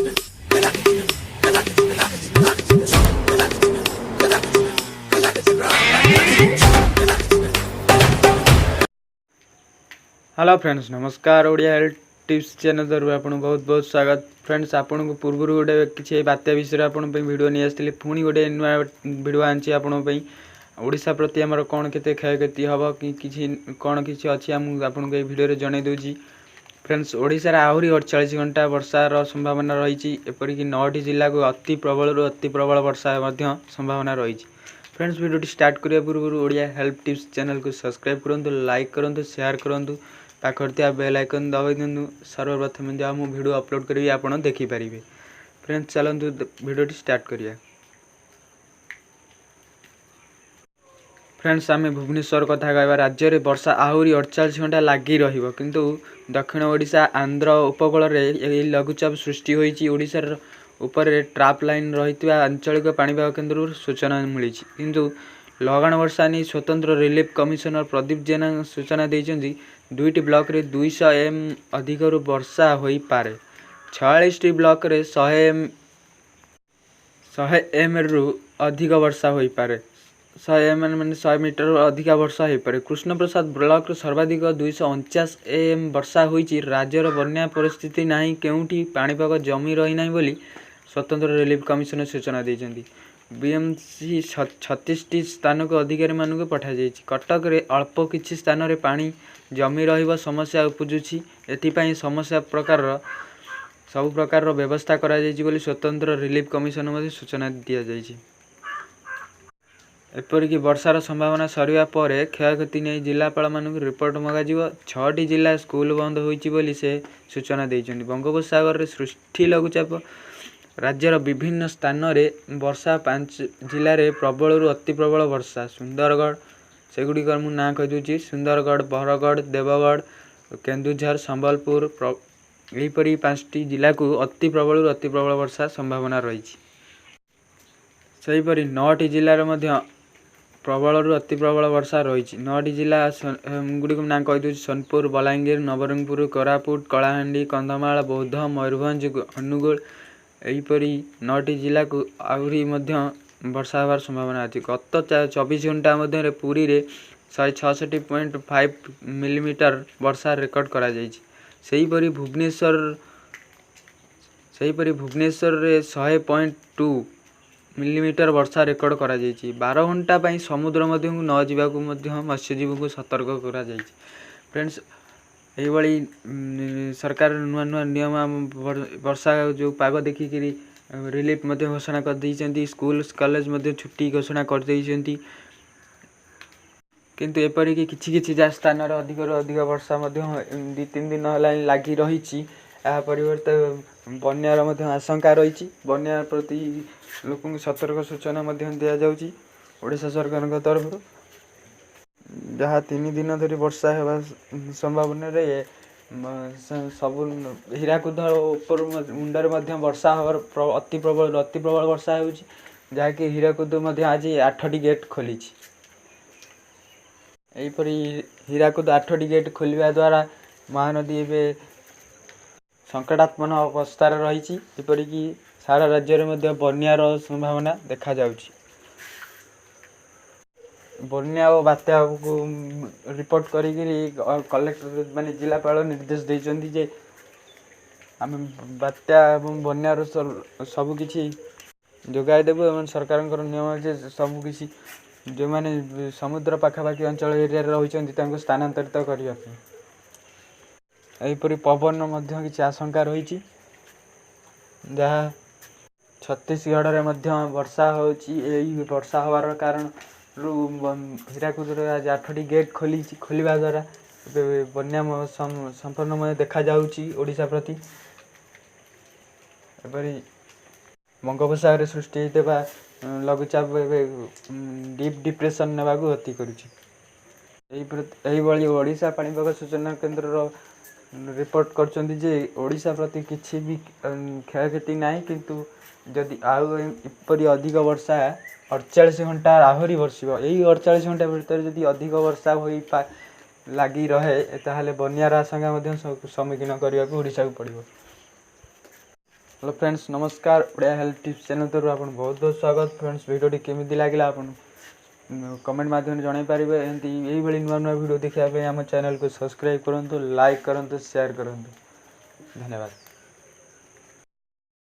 Hello friends, ନମସ୍କାର। Odia health tips channel ତରଫରୁ ଆପଣଙ୍କୁ ବହୁତ ବହୁତ ସ୍ୱାଗତ। ଫ୍ରେଣ୍ଡସ୍, ଆପଣଙ୍କୁ ପୂର୍ବରୁ ଗୋଟେ କିଛି ବାତ୍ୟା ବିଷୟରେ ଆପଣଙ୍କ ପାଇଁ ଭିଡ଼ିଓ ନେଇ ଆସିଥିଲି। ପୁଣି ଗୋଟେ ନୂଆ ଭିଡ଼ିଓ ଆଣିଛି ଆପଣଙ୍କ ପାଇଁ। ଓଡ଼ିଶା ପ୍ରତି ଆମର କ'ଣ କେତେ କ୍ଷୟକ୍ଷତି ହେବ କି କିଛି କ'ଣ କିଛି ଅଛି, ମୁଁ ଆପଣଙ୍କୁ ଏଇ ଭିଡ଼ିଓରେ ଜଣାଇ ଦେଉଛି। ଫ୍ରେଣ୍ଡସ୍, ଓଡ଼ିଶାରେ ଆହୁରି 48 ଘଣ୍ଟା ବର୍ଷାର ସମ୍ଭାବନା ରହିଛି। ଏପରିକି 9ଟି ଜିଲ୍ଲାକୁ ଅତି ପ୍ରବଳରୁ ଅତି ପ୍ରବଳ ବର୍ଷା ମଧ୍ୟ ସମ୍ଭାବନା ରହିଛି। ଫ୍ରେଣ୍ଡସ୍, ଭିଡ଼ିଓଟି ଷ୍ଟାର୍ଟ କରିବା ପୂର୍ବରୁ ଓଡ଼ିଆ ହେଲ୍ଥ ଟିପ୍ସ ଚ୍ୟାନେଲକୁ ସବସ୍କ୍ରାଇବ୍ କରନ୍ତୁ, ଲାଇକ୍ କରନ୍ତୁ, ସେୟାର କରନ୍ତୁ, ପାଖରେ ଥିବା ବେଲ୍ ଆଇକନ୍ ଦବାଇ ଦିଅନ୍ତୁ। ସର୍ବପ୍ରଥମେ ଯାହା ମୁଁ ଭିଡ଼ିଓ ଅପଲୋଡ଼ କରିବି, ଆପଣ ଦେଖିପାରିବେ। ଫ୍ରେଣ୍ଡସ୍, ଚାଲନ୍ତୁ ଭିଡ଼ିଓଟି ଷ୍ଟାର୍ଟ କରିବା। ଫ୍ରେଣ୍ଡସ୍, ଆମେ ଭୁବନେଶ୍ୱର କଥା କହିବା। ରାଜ୍ୟରେ ବର୍ଷା ଆହୁରି 48 ଘଣ୍ଟା ଲାଗି ରହିବ। କିନ୍ତୁ ଦକ୍ଷିଣ ଓଡ଼ିଶା, ଆନ୍ଧ୍ର ଉପକୂଳରେ ଏହି ଲଘୁଚାପ ସୃଷ୍ଟି ହୋଇଛି। ଓଡ଼ିଶାର ଉପରେ ଟ୍ରାପ୍ ଲାଇନ୍ ରହିଥିବା ଆଞ୍ଚଳିକ ପାଣିପାଗ କେନ୍ଦ୍ରରୁ ସୂଚନା ମିଳିଛି। କିନ୍ତୁ ଲଗାଣ ବର୍ଷା ନେଇ ସ୍ୱତନ୍ତ୍ର ରିଲିଫ୍ କମିଶନର ପ୍ରଦୀପ ଜେନା ସୂଚନା ଦେଇଛନ୍ତି। 2ଟି ବ୍ଲକରେ 200 ଏମ୍ ଅଧିକରୁ ବର୍ଷା ହୋଇପାରେ। 46ଟି ବ୍ଲକରେ 100 ଏମ୍ରୁ ଅଧିକ ବର୍ଷା ହୋଇପାରେ। 100 ଏମ୍ ମାନେ 100 ମିଟରରୁ ଅଧିକା ବର୍ଷା ହୋଇପାରେ। କୃଷ୍ଣପ୍ରସାଦ ବ୍ଲକରେ ସର୍ବାଧିକ 249 ଏମ୍ ବର୍ଷା ହୋଇଛି। ରାଜ୍ୟର ବନ୍ୟା ପରିସ୍ଥିତି ନାହିଁ, କେଉଁଠି ପାଣିପାଗ ଜମି ରହିନାହିଁ ବୋଲି ସ୍ୱତନ୍ତ୍ର ରିଲିଫ୍ କମିଶନର ସୂଚନା ଦେଇଛନ୍ତି। ବିଏମ୍ସି 36ଟି ସ୍ଥାନକୁ ଅଧିକାରୀମାନଙ୍କୁ ପଠାଯାଇଛି। କଟକରେ ଅଳ୍ପ କିଛି ସ୍ଥାନରେ ପାଣି ଜମି ରହିବ ସମସ୍ୟା ଉପୁଜୁଛି। ଏଥିପାଇଁ ସମସ୍ୟା ପ୍ରକାରର ସବୁ ପ୍ରକାରର ବ୍ୟବସ୍ଥା କରାଯାଇଛି ବୋଲି ସ୍ୱତନ୍ତ୍ର ରିଲିଫ୍ କମିଶନର ମଧ୍ୟ ସୂଚନା ଦିଆଯାଇଛି। ଏପରିକି ବର୍ଷାର ସମ୍ଭାବନା ସରିବା ପରେ କ୍ଷୟକ୍ଷତି ନେଇ ଜିଲ୍ଲାପାଳମାନଙ୍କୁ ରିପୋର୍ଟ ମଗାଯିବ। 6ଟି ଜିଲ୍ଲା ସ୍କୁଲ ବନ୍ଦ ହୋଇଛି ବୋଲି ସେ ସୂଚନା ଦେଇଛନ୍ତି। ବଙ୍ଗୋପସାଗରରେ ସୃଷ୍ଟି ଲଘୁଚାପ, ରାଜ୍ୟର ବିଭିନ୍ନ ସ୍ଥାନରେ ବର୍ଷା। 5 ଜିଲ୍ଲାରେ ପ୍ରବଳରୁ ଅତି ପ୍ରବଳ ବର୍ଷା। ସୁନ୍ଦରଗଡ଼, ସେଗୁଡ଼ିକର ମୁଁ ନାଁ କହିଦେଉଛି, ସୁନ୍ଦରଗଡ଼, ବରଗଡ଼, ଦେବଗଡ଼, କେନ୍ଦୁଝର, ସମ୍ବଲପୁର, ଏହିପରି 5ଟି ଜିଲ୍ଲାକୁ ଅତି ପ୍ରବଳରୁ ଅତି ପ୍ରବଳ ବର୍ଷା ସମ୍ଭାବନା ରହିଛି। ସେହିପରି 9ଟି ଜିଲ୍ଲାରେ ମଧ୍ୟ ପ୍ରବଳରୁ ଅତି ପ୍ରବଳ ବର୍ଷା ରହିଛି। 9ଟି ଜିଲ୍ଲା ଗୁଡ଼ିକୁ ନାଁ କହିଦେଉଛି, ସୋନପୁର, ବଲାଙ୍ଗୀର, ନବରଙ୍ଗପୁର, କୋରାପୁଟ, କଳାହାଣ୍ଡି, କନ୍ଧମାଳ, ବୌଦ୍ଧ, ମୟୂରଭଞ୍ଜ, ଅନୁଗୁଳ। ଏହିପରି 9ଟି ଜିଲ୍ଲାକୁ ଆହୁରି ମଧ୍ୟ ବର୍ଷା ହେବାର ସମ୍ଭାବନା ଅଛି। ଗତ 24 ଘଣ୍ଟା ମଧ୍ୟରେ ପୁରୀରେ 166.5 ମିଲିମିଟର ବର୍ଷା ରେକର୍ଡ଼ କରାଯାଇଛି। ସେହିପରି ଭୁବନେଶ୍ୱରରେ 100.2 ମିଲିମିଟର ବର୍ଷା ରେକର୍ଡ଼ କରାଯାଇଛି। 12 ଘଣ୍ଟା ପାଇଁ ସମୁଦ୍ର ମଧ୍ୟକୁ ନ ଯିବାକୁ ମଧ୍ୟ ମତ୍ସ୍ୟଜୀବୀଙ୍କୁ ସତର୍କ କରାଯାଇଛି। ଫ୍ରେଣ୍ଡସ୍, ଏଇଭଳି ସରକାର ନୂଆ ନୂଆ ନିୟମ, ବର୍ଷା ଯେଉଁ ପାଗ ଦେଖିକିରି ରିଲିଫ୍ ମଧ୍ୟ ଘୋଷଣା କରିଦେଇଛନ୍ତି। ସ୍କୁଲ କଲେଜ ମଧ୍ୟ ଛୁଟି ଘୋଷଣା କରିଦେଇଛନ୍ତି। କିନ୍ତୁ ଏପରିକି କିଛି କିଛି ଯାହା ସ୍ଥାନରେ ଅଧିକରୁ ଅଧିକ ବର୍ଷା ମଧ୍ୟ 2 3 ଦିନ ହେଲାଣି ଲାଗି ରହିଛି। ଏହା ପରିବର୍ତ୍ତେ ବନ୍ୟାର ମଧ୍ୟ ଆଶଙ୍କା ରହିଛି। ବନ୍ୟା ପ୍ରତି ଲୋକଙ୍କୁ ସତର୍କ ସୂଚନା ମଧ୍ୟ ଦିଆଯାଉଛି ଓଡ଼ିଶା ସରକାରଙ୍କ ତରଫରୁ। ଯାହା 3 ଦିନ ଧରି ବର୍ଷା ହେବା ସମ୍ଭାବନାରେ ସବୁ ହୀରାକୁଦ ଉପର ମୁଣ୍ଡରେ ମଧ୍ୟ ବର୍ଷା ହେବାର ଅତି ପ୍ରବଳରୁ ଅତି ପ୍ରବଳ ବର୍ଷା ହେଉଛି, ଯାହାକି ହୀରାକୁଦ ମଧ୍ୟ ଆଜି 8ଟି ଗେଟ୍ ଖୋଲିଛି। ଏହିପରି ହୀରାକୁଦ 8ଟି ଗେଟ୍ ଖୋଲିବା ଦ୍ୱାରା ମହାନଦୀ ଏବେ ସଙ୍କଟାତ୍ମକ ଅବସ୍ଥାରେ ରହିଛି। ଏପରିକି ସାରା ରାଜ୍ୟରେ ମଧ୍ୟ ବନ୍ୟାର ସମ୍ଭାବନା ଦେଖାଯାଉଛି। ବନ୍ୟା ଓ ବାତ୍ୟାକୁ ରିପୋର୍ଟ କରିକିରି କଲେକ୍ଟର ମାନେ ଜିଲ୍ଲାପାଳ ନିର୍ଦ୍ଦେଶ ଦେଇଛନ୍ତି ଯେ ଆମେ ବାତ୍ୟା ଏବଂ ବନ୍ୟାର ସବୁକିଛି ଯୋଗାଇ ଦେବୁ ଏବଂ ସରକାରଙ୍କର ନିୟମ ଯେ ସବୁକିଛି ଯେଉଁମାନେ ସମୁଦ୍ର ପାଖାପାଖି ଅଞ୍ଚଳ ଏରିଆରେ ରହିଛନ୍ତି, ତାଙ୍କୁ ସ୍ଥାନାନ୍ତରିତ କରିବା ପାଇଁ। ଏହିପରି ପବନ ମଧ୍ୟ କିଛି ଆଶଙ୍କା ରହିଛି, ଯାହା ଛତିଶଗଡ଼ରେ ମଧ୍ୟ ବର୍ଷା ହେଉଛି। ଏଇ ବର୍ଷା ହେବାର କାରଣରୁ ହୀରାକୁଦରେ ଆଜି 8ଟି ଗେଟ୍ ଖୋଲିଛି। ଖୋଲିବା ଦ୍ୱାରା ଏବେ ବନ୍ୟା ସମ୍ପୂର୍ଣ୍ଣ ଦେଖାଯାଉଛି ଓଡ଼ିଶା ପ୍ରତି। ଏପରି ବଙ୍ଗୋପସାଗରରେ ସୃଷ୍ଟି ହୋଇଥିବା ଲଘୁଚାପ ଏବେ ଡିପ୍ ଡିପ୍ରେସନ୍ ନେବାକୁ ଗତି କରୁଛି। ଏହିଭଳି ଓଡ଼ିଶା ପାଣିପାଗ ସୂଚନା କେନ୍ଦ୍ରର ରିପୋର୍ଟ କରିଛନ୍ତି ଯେ ଓଡ଼ିଶା ପ୍ରତି କିଛି ବି କ୍ଷୟକ୍ଷତି ନାହିଁ। କିନ୍ତୁ ଯଦି ଆଉ ଏପରି ଅଧିକ ବର୍ଷା 48 ଘଣ୍ଟା ଆହୁରି ବର୍ଷିବ, ଏଇ 48 ଘଣ୍ଟା ଭିତରେ ଯଦି ଅଧିକ ବର୍ଷା ହୋଇ ଲାଗି ରହେ, ତାହେଲେ ବନ୍ୟାର ଆଶଙ୍କା ମଧ୍ୟ ସମ୍ମୁଖୀନ କରିବାକୁ ଓଡ଼ିଶାକୁ ପଡ଼ିବ। ହ୍ୟାଲୋ ଫ୍ରେଣ୍ଡସ୍, ନମସ୍କାର। ଓଡ଼ିଆ ହେଲ୍ଥ ଟିପ୍ସ ଚ୍ୟାନେଲ୍ ତରଫରୁ ଆପଣ ବହୁତ ବହୁତ ସ୍ୱାଗତ। ଫ୍ରେଣ୍ଡସ୍, ଭିଡ଼ିଓଟି କେମିତି ଲାଗିଲା ଆପଣ କମେଣ୍ଟ ମାଧ୍ୟମରେ ଜଣାଇ ପାରିବେ। ଏମିତି ଏଇଭଳି ନୂଆ ନୂଆ ଭିଡ଼ିଓ ଦେଖିବା ପାଇଁ ଆମ ଚ୍ୟାନେଲକୁ ସବସ୍କ୍ରାଇବ୍ କରନ୍ତୁ, ଲାଇକ୍ କରନ୍ତୁ, ସେୟାର କରନ୍ତୁ। ଧନ୍ୟବାଦ।